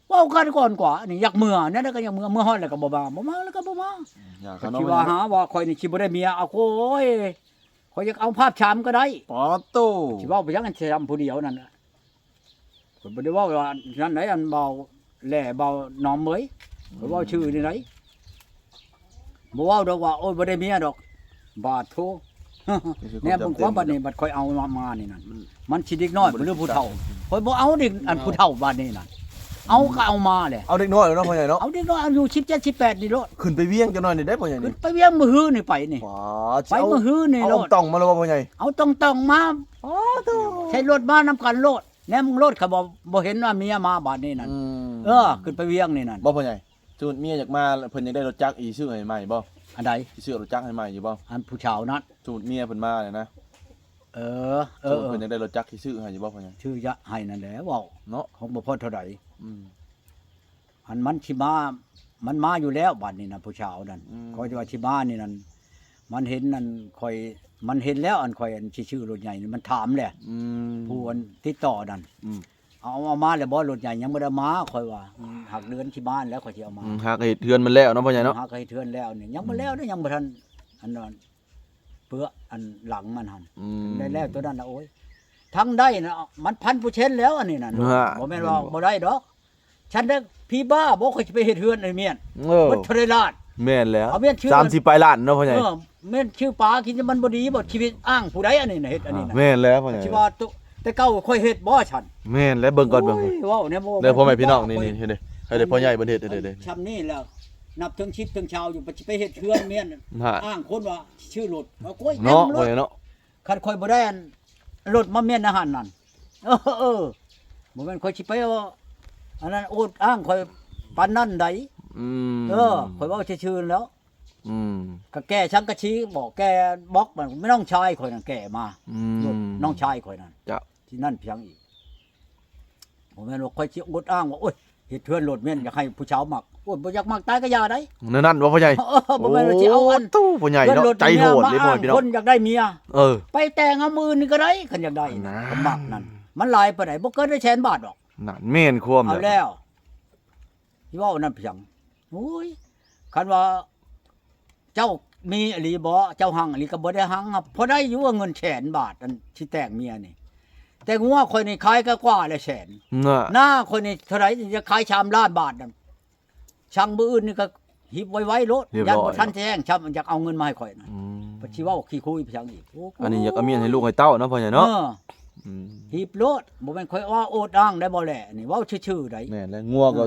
ເວົ້າກັນກ່ອນກວ່າ. ອັນນີ້ຢາກເມືອ ແນວໃດກໍຢາກເມືອ ເມືອຮອດແລ້ວກໍບໍ່ມາ ບໍ່ມາແລ້ວກໍບໍ່ມາ. ອືມ ກໍຊິວ່າຫາວ່າຂ້ອຍນີ້ຊິບໍ່ໄດ້ເມຍ ເອົາ ໂອ້ຍ ຂ້ອຍຢາກເອົາພາບສາມກໍໄດ້. ປາໂຕ ຊິເວົ້າໄປຫຍັງ ອັນສາມຜູ້ດຽວນັ້ນນະ. ຂ້ອຍບໍ່ໄດ້ເວົ້າວ່ານັ້ນໃດ ອັນເບົາແຫຼ້ ເບົາໜອມເອີຍ ຂ້ອຍເວົ້າຊື່ນີ້ໃດ. ອືມ ບໍ່ເວົ້າດອກວ່າ ໂອ້ຍ ບໍ່ໄດ້ເມຍດອກ ບາດໂທ. ແນມເບິ່ງຄວາມບາດນີ້ ບາດຂ້ອຍເອົາມາ ມານີ້ນັ້ນ ມັນຊິເດັກນ້ອຍບໍ່ ຫຼືຜູ້ເຖົ້າ? ຂ້ອຍບໍ່ເອົາເດັກ ອັນຜູ້ເຖົ້າບາດນີ້ນັ້ນ ເອົາກໍເອົາມາແຫຼະ. ເອົາເດັກນ້ອຍແລ້ວເນາະ ພໍ່ໃຫຍ່ເນາະ? ເອົາເດັກນ້ອຍອາຍຸສິບເຈັດ ສິບແປດນີ້ໂລດ. ຂຶ້ນໄປວຽງຈັກໜ້ອຍນີ້ໄດ້ ພໍ່ໃຫຍ່ນີ້? ຂຶ້ນໄປວຽງມື້ຮືນີ້ໄປນີ້. ປາດ ໄປມື້ຮືນີ້ໂລດ. ເອົາອອງຕອງມາແລ້ວບໍ່ ພໍ່ໃຫຍ່? ເອົາຕອງຕອງມາ. ປາດໂທ້ ໃສ່ລົດມານຳກັນໂລດ. ແນມລົດ ເຂົາບໍ່ ບໍ່ເຫັນວ່າເມຍມາບາດນີ້ນັ້ນ. ອືມ ເອີ ຂຶ້ນໄປວຽງນີ້ນັ້ນ. ບໍ່ ພໍ່ໃຫຍ່ ສົມມຸດເມຍຢາກມາ ເພິ່ນຢາກໄດ້ລົດຈັກອີກ ຊື້ໃຫ້ໃໝ່ບໍ່? ອັນໃດ? ຊິຊື້ລົດຈັກໃຫ້ໃໝ່ຢູ່ບໍ່? ອັນຜູ້ສາວນັ້ນ. ສົມມຸດເມຍເພິ່ນມາແລ້ວນະ. ເອີ ເອີ ສົມມຸດເພິ່ນຢາກໄດ້ລົດຈັກ ຊິຊື້ໃຫ້ຢູ່ບໍ່ ພໍ່ໃຫຍ່? ຊື້ຢາກໃຫ້ນັ້ນແຫຼະ ເວົ້າເນາະ ຄົງບໍ່ພໍເທົ່າໃດ. ອືມ ອັນມັນຊິມາ ມັນມາຢູ່ແລ້ວບາດນີ້ນະ ຜູ້ສາວນັ້ນ. ອືມ ຂ້ອຍວ່າຊິມານີ້ນັ້ນ ມັນເຫັນອັນຂ້ອຍ ມັນເຫັນແລ້ວ ອັນຂ້ອຍ ອັນຊິຊື້ລົດໃຫຍ່ນີ້ ມັນຖາມແຫຼະ. ອືມ ຜູ້ອັນຕິດຕໍ່ນັ້ນ. ອືມ ເອົາ ເອົາມາແລ້ວບໍ່ລົດໃຫຍ່? ຍັງບໍ່ໄດ້ມາ ຂ້ອຍວ່າ. ອືມ ຫາກເດືອນຊິມາແລ້ວ ຂ້ອຍຊິເອົາມາ. ອືມ ຫາກເຮັດເຮືອນມັນແລ້ວເນາະ ພໍ່ໃຫຍ່ເນາະ? ຫາກເຮັດເຮືອນແລ້ວນີ້ ຍັງບໍ່ແລ້ວເດ້ ອືມ ຍັງບໍ່ທັນ ອັນນັ້ນ ເປືອ ອັນຫຼັງມັນຫັ້ນ. ອືມ ໄດ້ແລ້ວຕົວນັ້ນນະ ໂອ້ຍ ທັງໄດ້ນະ ມັນພັນເປີເຊັນແລ້ວ ອັນນີ້ນະ. ບໍ່ແມ່ນວ່າບໍ່ໄດ້ດອກ. ຊັ້ນເດີ ຜີບ້າບໍ່ ຂ້ອຍຊິໄປເຮັດເຮືອນໃຫ້ເມຍ. ເອີ ເບິດເທົ່າໃດລ້ານ? ແມ່ນແລ້ວ ເອົາເມຍຊື່ ສາມສິບປາຍລ້ານເນາະ ພໍ່ໃຫຍ່. ເອີ ແມ່ນຊື່ປາກິນ ມັນບໍ່ດີບໍ່? ຊີວິດອ້າງຜູ້ໃດ ອັນນີ້ນະ ເຮັດອັນນີ້ນະ. ແມ່ນແລ້ວ ພໍ່ໃຫຍ່ ຊິວ່າ ແຕ່ເກົ່າຂ້ອຍເຮັດບໍ່ຊັ້ນ? ແມ່ນແລ້ວ ເບິ່ງກ່ອນ ເບິ່ງ ເວົ້າແນວ ເດີ ພໍ່ແມ່ພີ່ນ້ອງ ນີ້ ນີ້ ເຮັດເດ້ ໃຫ້ເດ້ ພໍ່ໃຫຍ່ເພິ່ນເຮັດເດ້. ຊ່ຳນີ້ແລ້ວ ນັບເຖິງສິບເຖິງຊາວຢູ່ ຊິໄປເຮັດເຮືອນເມຍ ອ້າງຄົນວ່າຊື້ລົດ. ເອົາ ໂອ້ຍ ເນາະ ພໍ່ໃຫຍ່ເນາະ. ຄັນຂ້ອຍບໍ່ໄດ້ອັນລົດມາເມັ້ນໃນຫັ້ນນັ້ນ ເອີ ເອີ ບໍ່ແມ່ນຂ້ອຍຊິໄປເອົາອັນນັ້ນ ໂອດອ້າງຂ້ອຍປານນັ້ນໃດ. ອືມ ເອີ ຂ້ອຍເວົ້າຊື່ໆແລ້ວ. ອືມ ກະແກ່ສັງກະສີບໍ ແກ່ບລັອກ ມັນ ນ້ອງຊາຍຂ້ອຍນັ້ນແກ່ມາ. ອືມ ນ້ອງຊາຍຂ້ອຍນັ້ນ ເຈົ້າ ທີ່ນັ້ນພຽງອີກ ບໍ່ແມ່ນວ່າຂ້ອຍຊິອົດອ້າງວ່າ ໂອ້ຍ ເຮັດເຮືອນໂລດແມ່ນຢາກໃຫ້ຜູ້ສາວມັກ ໂອ້ຍ ບໍ່ຢາກມັກຕາຍກໍຢ່າໄດ໋ ແນວນັ້ນບໍ່ພໍ່ໃຫຍ່? ເອີ ບໍ່ແມ່ນວ່າຊິເອົາອັນ ໂອ້ ພໍ່ໃຫຍ່ເນາະ ໃຈໂຫດເດ້ພໍ່ພີ່ນ້ອງ ຄົນຢາກໄດ້ເມຍ ເອີ ໄປແຕ່ງເອົາມື້ອື່ນນີ້ກໍໄດ້ ຄັນຢາກໄດ້ນະ ຄັນມັກນັ້ນ ມັນຫຼາຍປານໃດ ບໍ່ເກີນໄດ້ແສນບາດດອກ ນັ້ນແມ່ນຄວາມ ເອົາແລ້ວ ຊິເວົ້ານັ້ນພຽງ ໂອ້ຍ ຄັນວ່າເຈົ້າມີອີ່ຫຼີບໍ່ ເຈົ້າຮັ່ງອີ່ຫຼີກໍບໍ່ໄດ້ຮັ່ງ ພໍໄດ້ຢູ່ວ່າເງິນແສນບາດ ອັນຊິແຕ່ງເມຍນີ້ ແຕ່ງົວຂ້ອຍນີ້ຂາຍກໍກວ່າລະແສນ ນາ ນາຂ້ອຍນີ້ເທົ່າໃດ ຈະຂາຍສາມລ້ານບາດນະ ສັ່ງມື້ອື່ນນີ້ກໍຮີບໄວໆໂລດ ຢ້ານບໍ່ທັນແຈ້ງຊ້ຳ ຢາກເອົາເງິນມາໃຫ້ຂ້ອຍນະ ອືມ ປະຊິເວົ້າຂີ້ຄຸຍໄປຫຍັງອີກ ໂອ້ ອັນນີ້ຢາກເອົາເມຍໃຫ້ລູກໃຫ້ເຕົ້າເນາະ ພໍ່ໃຫຍ່ເນາະ ເອີ ອືມ ຮີບໂລດ ບໍ່ແມ່ນຂ້ອຍວ່າໂອດອ້າງໄດ້ບໍ່ແຫຼະ ນີ້ເວົ້າຊື່ໆໄດ໋ ແມ່ນແລ້ວ ງົວກໍ ເອີ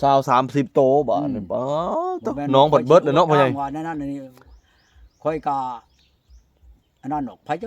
ຊາວສາມສິບໂຕບາດນີ້ ອືມ ປາດ ບໍ່ແມ່ນ ໜອງເພິ່ນເບິດແລ້ວເນາະ ພໍ່ໃຫຍ່ ວ່າແນວນັ້ນນີ້ ຂ້ອຍກໍອັນນັ້ນດອກ ໃຜຈະ